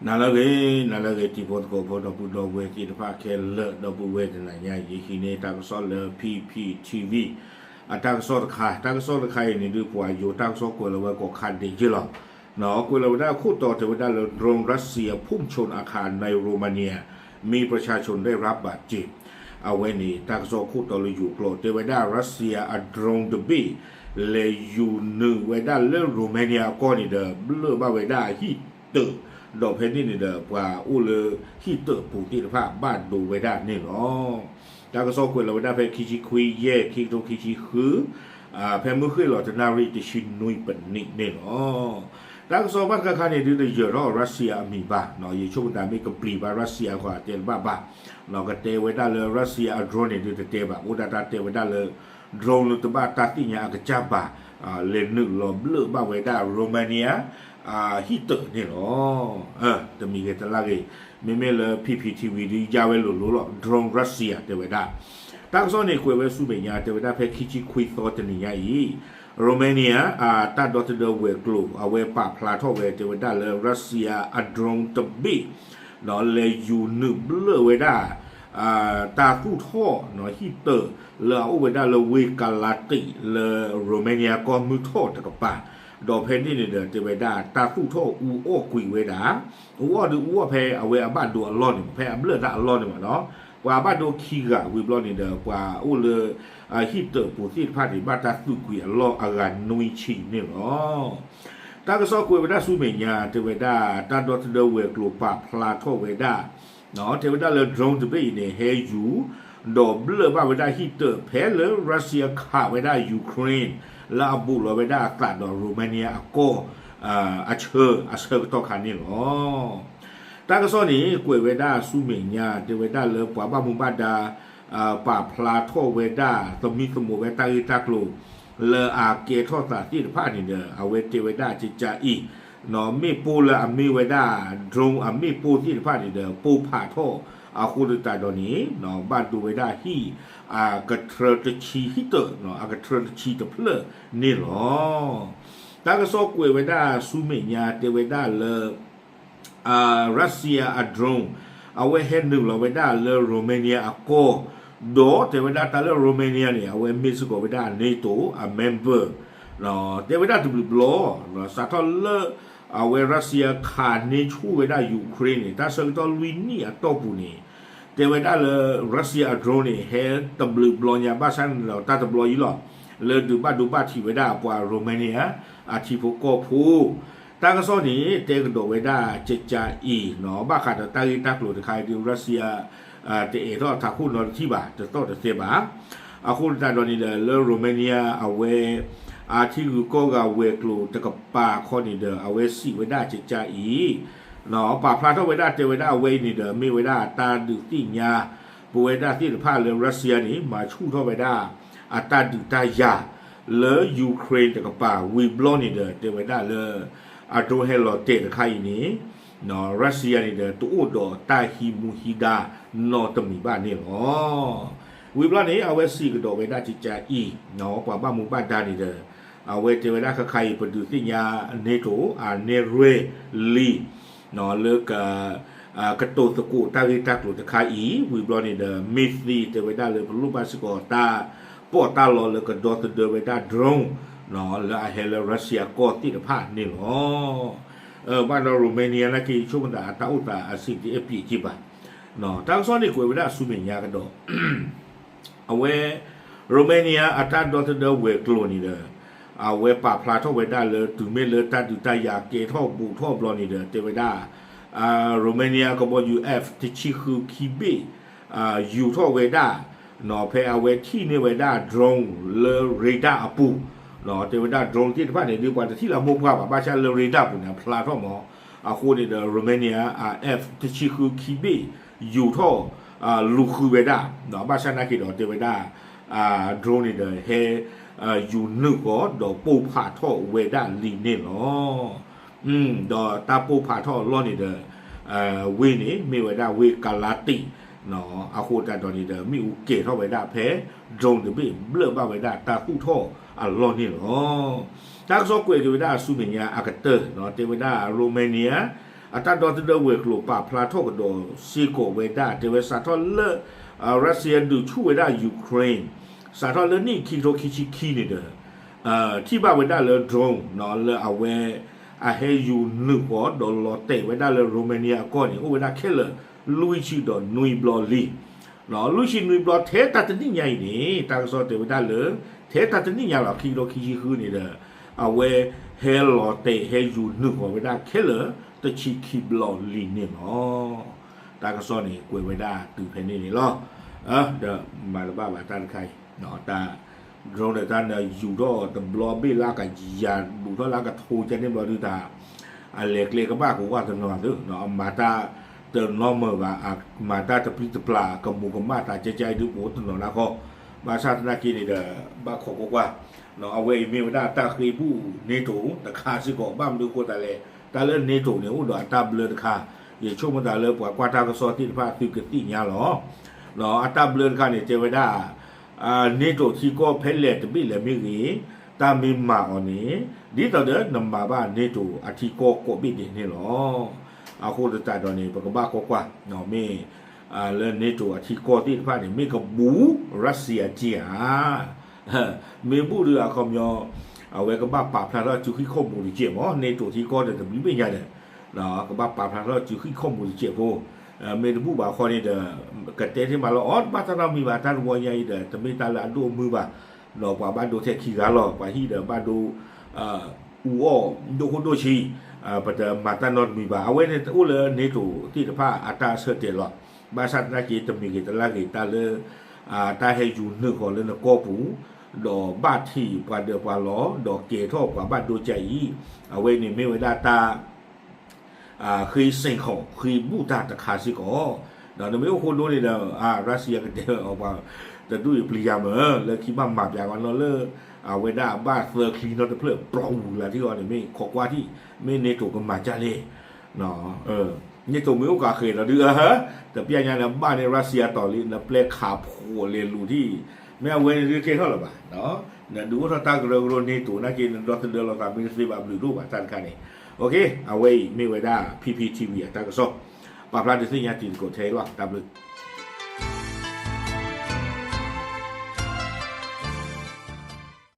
နၤလၢအဂ့ၤ, နၤလၢအဂ့ၤ တံၤဖိသကိးဖိ ဒီပုၢ်ဒီဝဲၢ်သ့ၣ်တဖၣ်ခဲလၢာ် ဒီပုၢ်ဝဲၢ်တနၤညါအံၤ ယဟံးန့ၢ်တၢ်ကစီၣ်လၢ P P T V အတၢ်ကစီၣ်တခါ, တၢ်ကစီၣ်တခါအံၤန့ၣ်ဒုး ပှၤယိၤတၢ်ကစီၣ်ကွဲးလီၤဝဲကိးခါဒဲးက့လီၤ. ကွဲးလီၤဝဲဒၣ်ခိၣ်တီတဲဝဲဒၣ်လၢ drone Russia พุ่งชนอาคารในโรมาเนีย มีประชาชนได้รับบาดเจ็บ အဝဲန့ၣ် တၢ်ကစီၣ်ခိၣ်တီလၢယိၤကျိာ် တဲဝဲဒၣ် Russia အ drone တဘ့ၣ် လဲၤယူၤနုာ်ဝဲဒၣ်လၢ Romania အကီၢ်န့ၣ်ဒီး ဘျၢၣ်ဘၣ်ဝဲဒၣ်ဟံၣ်တၢး, ဒီးဖဲန့ၣ်န့ၣ်ဒီး ပှၤအိၣ်လၢဟံၣ်တၢးပူၤသ့ၣ်တဖၣ်ဘၣ်ဒိဝဲဒၣ်န့ၣ်လီၤ. တၢ်ကစီၣ်ကွဲးလီၤဝဲဒၣ်ဖဲခံဆံခွံယဲၢ် ခံကထိခံဆံဃု, ဖဲမုၢ်ဃ့ၢ်လီၤတနၣ်ရံၣ်တဆံနွံပနံးန့ၣ်လီၤ. တၢ်ကစီၣ်ဘၣ်တခါခါန့ၣ်ဒုး တယၢၤထီၣ် Russia အမံၤဘၣ်, ယဆိကမိၣ်တၢ်မ့ၢ်ကပျံၤဘၣ် Russia ဃီတဲတဘၣ်ဘၣ်, ကတဲဝဲဒၣ်လၢ Russia အ drone န့ၣ်ဒုးတတဲဘၣ်, အိၣ်ဒၣ်တၢ်တဲဝဲဒၣ်လၢ drone လၢတဘၣ်တၢ်သ့ၣ်ညါအကစၢ်ဘၣ်, လဲၤနုာ်လီၤဘျၢၣ်ဘၣ်ဝဲဒၣ် Romania ဟံၣ်တၢးန့ၣ်လီၤ. တမံၤဂ့ၤတလါဂ့ၤ, မ့မ့ၢ်လၢ P P T V ဒုးယါဝဲလိၤလိၤလီၤ drone Russia တဲဝဲဒၣ်. တၢ်ကစီၣ်န့ၣ်ကွဲးဝဲဆူမဲာ်ညါ တဲဝဲဒၣ်ဖဲခံဆံခွံသီတနံၤညါအံၤ Romania အတၢ်ဒီသဒၢဝဲၤကျိၤ အဝဲပာ်ဖျါထီၣ်ဝဲ တဲဝဲဒၣ်လၢ Russia အ drone တဘ့ၣ် ဒီးလဲၤယူၤနုာ်ဘျၢၣ်ဝဲဒၣ် တၢ်သူၣ်ထီၣ်ဟံၣ်တၢး လၢအအိၣ်ဝဲဒၣ်လၢဝ့ၢ်ကလၤတံးလၢ Romania ကီၢ်မုၢ်ထီၣ်တကပၤ, ဒီးဖဲန့ၣ်န့ၣ်ဒီး တဲဝဲဒၣ်တၢ်သူၣ်ထီၣ်အူအီၣ်ကွံာ်ဝဲဒၣ်, အူအီၣ်ဒုးအူအီၣ်ဖဲအဝဲအဘၣ်ဒိအလီၢ်န့ၣ်မး, ဖဲအဘျၢၣ်တၢ်အလီၢ်န့ၣ်မးနီၤ, ပှၤဘၣ်ဒိခံဂၤဝံၤဘျီန့ၣ်ဒီး ပှၤအိၣ်လၢ ဟံၣ်တၢးပူၤသ့ၣ်တဖၣ်န့ၣ် ဘၣ်တၢ်သူၣ်ကွံာ်အလီၢ်အဂၤနွံဆံန့ၣ်လီၤ. တၢ်ကစီၣ်ကွဲးဝဲဒၣ်ဆူမဲာ်ညါ တဲဝဲဒၣ် တၢ်ဒီသဒၢဝဲၤကျိၤပာ်ဖျါထီၣ်ဝဲဒၣ် တဲဝဲဒၣ်လၢ drone တဘ့ၣ်အံၤန့ၣ် ဟဲယူၤ ဒီးဘျၢၣ်ဘၣ်ဝဲဒၣ်ဟံၣ်တၢးဖဲလၢ Russia ခးဝဲဒၣ် Ukraine လၢအဘူးလီၤဝဲဒၣ်အသးဒီး Romania အကီၢ် အဆၢ အဆၢကတီၢ်ခါန့ၣ်လီၤ. တၢ်ကစီၣ်န့ၣ် ကွဲးဝဲဒၣ်ဆူမဲာ်ညါ တဲဝဲဒၣ်လၢပှၤဘၣ်မူဘၣ်ဒါ ပာ်ဖျါထီၣ်ဝဲဒၣ် သမံသမိးဝဲတၢ်ဂ့ၢ်တၢ်ကျိၤ လၢအကဲထီၣ်သးသ့ၣ်တဖၣ်န့ၣ်ဒီး အဝဲတဲဝဲဒၣ်ကကအံၤ မ့ၣ်ပိၢ်လၢအမ့ၢ်ဝဲဒၣ် drone အမ့ၣ်ပိၢ်သ့ၣ်တဖၣ်န့ၣ်ဒီး ပိၢ်ဖးထီၣ်အဃိသတးဒီးန့ၣ် ဘၣ်ဒိဝဲဒၣ်ဟံၣ် အကထြၢတဆံဟံၣ်တၢး အကထြၢတဆံတဖျၢၣ်န့ၣ်လီၤ. တၢ်ကစီၣ်ကွဲးဝဲဒၣ်ဆူမဲာ်ညါ တဲဝဲဒၣ်လၢ Russia အ drone အဝဲဟဲနုာ်လီၤဝဲဒၣ်လၢ Romania အကီၢ်, ဒီးတဲဝဲဒၣ်တၢ်လၢ Romania န့ၣ် အဝဲမ့ၢ်စ့ၢ်ကီးဝဲဒၣ် NATO အ member တဲဝဲဒၣ်တဘျုးဘျီ စးထီၣ်လၢ အဝဲ Russia ခးန့ၢ်ဆူၣ်ဝဲဒၣ် Ukraine န့ၣ် တၢ်ဆၢကတီၢ်လွံၢ်နံၣ်အတီၢ်ပူၤန့ၣ် တဲဝဲဒၣ်လၢ Russia အ drone န့ၣ် ဟဲတဘျုးဘျီညါ ဘၣ်ဆၣ်န့ၣ်ဒီး တၢ်တဘျီအံၤလီၤ လၢဒုးဘၣ်ဒိဘၣ်ထံးဝဲဒၣ်ပှၤ Romania အထံဖိကီၢ်ဖိ တၢ်ကစီၣ်န့ၣ် တဲကဒီးဝဲဒၣ်ကကအံၤ ဘၣ်ဃးဒီးတၢ်ဂ့ၢ်တၢ်ကျိၤတခါအံၤဒုး Russia တအဲၣ်ထီၣ်ထးခိၣ်နီတထံၣ်ဘၣ် တသီၣ်တသဲဘၣ်. အဃိသတးဒီးန့ၣ်ဒီး လၢ Romania အဝဲ အထံဂုၤကီၢ်ဂၤဝဲၤကျိၤတကပၤခီန့ၣ်ဒီး အဝဲစံးဝဲဒၣ်ကကအံၤ ပာ်ဖျါထီၣ်ဝဲဒၣ်တဲဝဲဒၣ်အဝဲအံၤန့ၣ်ဒီး မ့ၢ်ဝဲဒၣ်တၢ်ဒုးသ့ၣ်ညါ ပဝဲဒၣ်သ့ၣ်တဖၣ်လၢ Russia န့ၣ် မၤဆူၣ်ထီၣ်ဝဲဒၣ် အတၢ်ဒုးတၢ်ယၤ လၢ Ukraine တကပၤ ဝံၤဘျီန့ၣ်ဒီး တဲဝဲဒၣ်လၢ အ drone ဟဲလီၤတဲာ်တခါအံၤန့ၣ် Russia န့ၣ်ဒီး တအိၣ်ဒီးတၢ်ဟံးမူဟံးဒါနီတမံၤဘၣ်န့ၣ်လီၤ. ဝံၤဘျီန့ၣ် အဝဲစံးကဒီးဝဲဒၣ်ကကအံၤ ပှၤဘၣ်မူဘၣ်ဒါန့ၣ်ဒီး အဝဲတဲဝဲဒၣ်ခါခါအံၤ ပဒုးသ့ၣ်ညါ NATO အနဲၣ်ရွဲၣ်လံ လၢ ကတိၤသကိးတၢ်ဂ့ၢ်တၢ်ကျိၤတခါအံၤ ဝံၤဘျီန့ၣ်ဒီး မ့ၢ်သ့တဲဝဲဒၣ်လၢပလိၣ်ဘၣ်စ့ၢ်ကီးတၢ်ပီးတၢ်လီလၢကဒီသဒၢဝဲဒၣ် drone လၢအဟဲလၢ Russia ကီၢ်သ့ၣ်တဖၣ်န့ၣ်လီၤ. ဘၣ်ဒီး Romania နာ်က့ဆိကမိၣ်သးအတၢ်အိၣ်သးအဆံးတအဲၣ်ပံးက့ဘၣ်. တၢ်ကစီၣ်န့ၣ်ကွဲးဝဲဒၣ်ဆူမဲာ်ညါကဒီး အဝဲ Romania အတၢ်ဒီသဒၢဝဲၤကျိၤန့ၣ်ဒီး အဝဲပာ်ဖျါထီၣ်ဝဲဒၣ်လၢ တုၤမ့ၢ်လၢတၢ်ဒုးတၢ်ယၤကဲထီၣ်ဘူးထီၣ်ဘျီန့ၣ်ဒီး တဲဝဲဒၣ် Romania ကဘီယူၤ F တဆံဃုခံဘ့ၣ် ယူၤထီၣ်ဝဲဒၣ် ဖဲအဝဲထံၣ်န့ၢ်ဝဲဒၣ် drone လၢ radar အပူၤ တဲဝဲဒၣ် drone သ့ၣ်တဖၣ်န့ၣ် ဒ်ပှၤတထံၣ်လၢမိၢ်ပှၢ်ဘၣ် ဘၣ်ဆၣ်လၢ radar ပူၤန့ၣ် အဖျါထီၣ်မး အဃိန့ၣ်ဒီး Romania အ F တဆံဃုခံဘ့ၣ် ယူၤထီၣ် လူၤဃုဝဲဒၣ် ဘၣ်ဆၣ်နာ်က့ဒီးတဲဝဲဒၣ် drone န့ၣ်ဒီး ဟဲ ယူၤနုာ်ဃီ ဒီးပိၢ်ဖးထီၣ်ဝဲဒၣ်လံန့ၣ်လီၤ. ဒီးတၢ်ပိၢ်ဖးထီၣ်အလီၢ်န့ၣ်ဒီး ဝ့ၢ်န့ၣ် မ့ၢ်ဝဲဒၣ်ဝ့ၢ်ကလါတံး အဃိသတးဒီးန့ၣ်ဒီး မ့ၣ်အူကဲၤထီၣ်ဝဲဒၣ်ဖဲ drone တဘ့ၣ်ဘျၢၣ်ဘၣ်ဝဲဒၣ်တၢ်သူၣ်ထီၣ်အလီၢ်န့ၣ်လီၤ. တၢ်ကစီၣ်ကွဲးက့ၤဝဲဒၣ်ဆူမဲာ်ညါအကတၢၢ် တဲဝဲဒၣ် Romania အတၢ်ဒီသဒၢဝဲၤကျိၤပာ်ဖျါထီၣ်ကဒီးစ့ၢ်ကီးဝဲဒၣ် တဲဝဲစးထီၣ်လၢ Russia ဒုးဆူၣ်ဝဲဒၣ် Ukraine စးထီၣ်လၢနံၣ်ခံကထိခံဆံခံန့ၣ်ဒီး ထံၣ်ဘၣ်ဝဲဒၣ်လၢ drone လၢအဝဲ အဟဲယူၤနုာ်ဃီၤဒီးလီၤတဲာ်ဝဲဒၣ်လၢ Romania အကီၢ်န့ၣ် အိၣ်ဝဲဒၣ်ခဲလၢာ်လွံၢ်ဆံဒီးနွံဘျီလံ. လွံၢ်ဆံနွံဘျီထဲတၢ်တနံၣ်ညါအံၤန့ၣ် တၢ်ကစီၣ်တဲဝဲဒၣ်လၢ ထဲတၢ်တနံၣ်ညါလီၤ ခံကထိခံဆံဃုန့ၣ်ဒီး အဝဲဟဲလီၤတဲာ်ဟဲယူၤနုာ်ဃီၤဝဲဒၣ်ခဲလၢာ် တဆံခံဘျီလံန့ၣ်လီၤ. တၢ်ကစီၣ်န့ၣ် ကွဲးဝဲဒၣ်တုၤဖဲန့ၣ်န့ၣ်လီၤ. ဒီးမၤတဘၣ်ဘၣ်တၢ်တခါအံၤ တၢ် drone ဒီးတၢ်နယူၤထီၣ်တဘျီဘ့ၣ်လၢအကယၤဘူးထီၣ်လၢအကထိကဲန့ၣ်ဘျီဒုးတၢ် အလဲၤကျဲကဘၣ်ကဝၢ်တနီၤသု မၤတၢ်တနီၤမုာ်ဘၣ် မၤတၢ်တပျံၤတပျၢ် ကမူၤကမၣ်တၢ်ကဲကဲအံၤဒုးပအိၣ်တနီၤနၢ်ခီ ဘၣ်ဆၣ်သနာ်က့န့ၣ်ဒီး ဘၣ်ခိးကွၢ်ကွၢ် အဝဲအံၤမ့ၢ်ဝဲဒၣ်တၢ်ဃ့ဘူၣ် NATO တခါစ့ၢ်ကီး ဘၣ်မနုၤအဃိသတးလဲၣ် တၢ်လၢ NATO န့ၣ် အိၣ်ဒီးအတၢ်ဘျၢတခါ ယဆိကမိၣ်သးလၢပှၤကွၢ်တၢ်ကစီၣ်သ့ၣ်တဖၣ်သုကသ့ၣ်ညါလီၤ. အတၢ်ဘျၢတခါန့ၣ် တဲဝဲဒၣ် NATO ထံကီၢ်ဖဲလဲၣ်တဘ့ၣ်လဲၣ်မ့ၢ်ဂ့ၤ တၢ်မ့ၢ်မၤအီၤန့ၣ် ဒ်သိးဒီးနမၤဘၣ် NATO အထံကီၢ်ကိးဘ့ၣ်ဒဲးန့ၣ်လီၤ. အဃိသတးဒီးန့ၣ် ပကဘၣ်ကွၢ်ကွၢ် မ့ၢ် လၢ NATO အထံကီၢ်သ့ၣ်တဖၣ်န့ၣ် မ့ၢ်ကဘူး Russia က့ဧါ မ့ၢ်ဘူးဒီးအခီပညီ အဝဲကဘၣ်ပာ်ဖျါထီၣ်စုဃံၣ်ခိၣ်မူၤတကဲးမး NATO ထံကီၢ်ဒီးတဘျုးဘ့ၣ်ညါဒီး ကဘၣ်ပာ်ဖျါထီၣ်စုဃံၣ်ခိၣ်မူၤတကဲးဖိ မ့ၢ်တဘူးဘၣ်ဃီန့ၣ်ဒီး ကတဲသ့မးလၢအီၤ တဘၣ်တၢ်နီတမံၤဘၣ် တၢ်တဝီညါအံၤဒီး တမ့ၢ်တၢ်လၢအဒိၣ်အမုၢ်ဘၣ် ဒီးပှၤဘၣ်ဒိထဲခံဂၤလီၤ ပှၤဟံၣ်ဒီးဘၣ်ဒိ အူအီၣ်ဒိၣ်ခိၣ်ဒိၣ်ဆံး ပတမၤတၢ်နီတမံၤဘၣ် အဝဲန့ၣ်အိၣ်လၢ NATO သ့ၣ်တဖၣ်အတၢ်ဆၢတဲာ်လီၤ. ဘၣ်ဆၣ်သနာ်က့တမ့ၢ်ဂ့ၤတလၢ်ဂ့ၤတၢ်လၢ တၢ်ဟဲယူၤနုာ်ဃီၤလၢနကီၢ်ပူၤ ဒီးဘၣ်ထံးပှၤဒၢးပှၤလီၤ ဒီးကဲၤထီၣ်ပှၤဘၣ်ဒိကဲအံၤ အဝဲန့ၣ်မ့ၢ်ဝဲဒၣ်တၢ် ဃ့စ့ၣ်ခီး ဃ့ဘူၣ်တၢ်တခါစ့ၢ်ကီး ဒီးနမ့ၢ်အိၣ်ဃိဒိန့ၣ်ဒီး Russia ကတဲဝဲအီၤပှၤ တဒူၣ်အံၤပျံၤယၤမး လၢခံဘၣ်မၤပျးကီးနီၤလၢ အဝဲဒၣ်အဘၣ်သၢချံနီတဖျၢၣ် ပျီဝူၤလၢထံအီၤန့ၣ် မ့ၢ်ခိးကွၢ်ထံၣ် မ့ၢ် NATO ကမၤကၢ်လဲၣ် NATO မ့ၢ်အိၣ်ကဃဲၤဒီးဒုး တပျဲညါန့ၣ် ဘၣ်န့ၣ် Russia တီၤလံ နပျဲခးဖိးလဲၤလူၤထံၣ် မ့ၢ်အဝဲန့ၣ်ဒုးကဲထီၣ်လၢၤဘၣ် နဒုးအိၣ်ထီၣ်တၢ်ကရၢကရိ NATO နာ်က့ နဒီသဒၢလီၤသးမ့ၢ်တသ့ဘၣ်ဘျုးဒိၣ်ဘၣ်တၢ်တခါန့ၣ် အဝဲအံၤမ့ၢ်ဝဲဒၣ် P P T V အတၢ်ကစီၣ် ပာ်ဖျါဒုးသ့ၣ်ညါတံၤသကိးထဲအံၤလီၤ တၢ်ဘျုး